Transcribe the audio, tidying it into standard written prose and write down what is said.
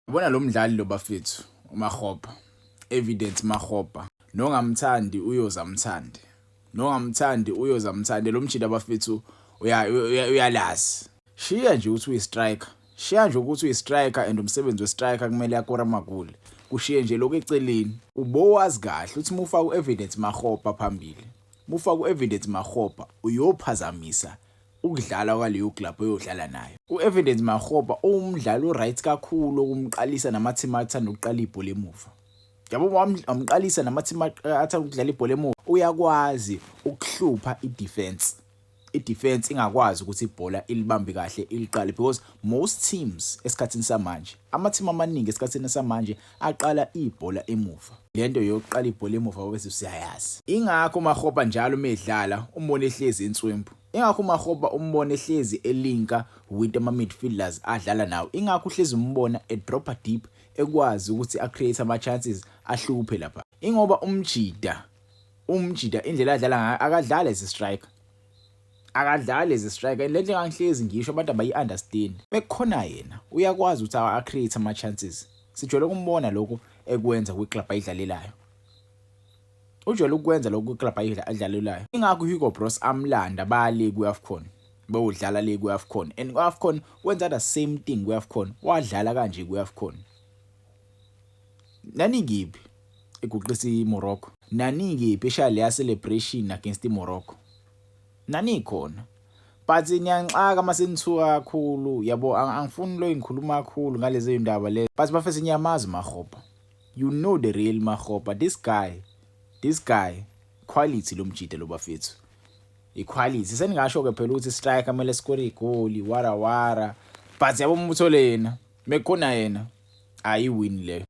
Yabona lo mdlali lo bafethu uMakgopa, Evidence Makgopa. Nongamthandi uyoze amthande. Nongamthandi uyoze amthande lo mjita bafethu uyalazi. Shiya nje ukuthi uyi-striker. Shiya nje ukuthi uyi-striker and umsebenzi we-striker kumele akore amagoli. Kushiye nje lokhu eceleni. Ubowazi kahle ukuthi uma ufaka u-Evidence Makgopa phambili, uma ufaka u-Evidence Makgopa uyophazamisa ukudlala kwaleyo club oyodlala nayo. U-Evidence Makgopa uwumdlali o-right kakhulu okumqalisa nama-team athanda ukuqala ibhola emuva. Yabo wamqalisa nama-team athanda ukudlala ibhola emuva, uyakwazi ukuhlupha i-defense. I-defense ingakwazi ukuthi ibhola ilibambe kahle iliqale because most teams esikhathini samanje, ama-team amaningi esikhathini samanje aqala ibhola emuva. Lento yokuqala ibhola emuva bese siyayazi. Ingakho uMakgopa njalo uma edlala umbone ehlezi enswempu. Ingakho uMakgopa umbone ehlezi elinka with ama-midfielders adlala nawo. Ingakho uhlezi umbona edropa deep ekwazi ukuthi a-create ama-chances ahluphe lapha. Ingoba umjida indlela adlala ngayo akadlali as a striker. Akadlali as a striker. Le nto engangihlezi ngisho abantu abayi-understand. Bekukhona yena uyakwazi ukuthi a-create ama-chances. Sijwayele ukumbona lokho ekwenza kwi-club ayidlalelayo. Ujwayele ukwenza lokho kwi-club ayidlalelayo. Ingakho uHugo Broos amlanda bale kwi-AFCON. Beyodlala le kwi-AFCON and kwi-AFCON wenza the same thing kwi-AFCON. Wadlala kanje kwi-AFCON. Nanikiphi eguqisa iMorocco? Nanikiphi eshaya leya celebration against iMorocco? Nanikhona. But niyangixaka mase nithuka kakhulu yabo, angifuni lo ngikhuluma kakhulu ngalezi ndaba lezi. But bafethu niyamazi Makgopa. You know the real Makgopa. This guy quality lo mjida lo bafethu. I-quality seningasho ke phela ukuthi striker kumele score igoli wara wara, but yabo uma uthole yena mekukhona yena ayi win leyo.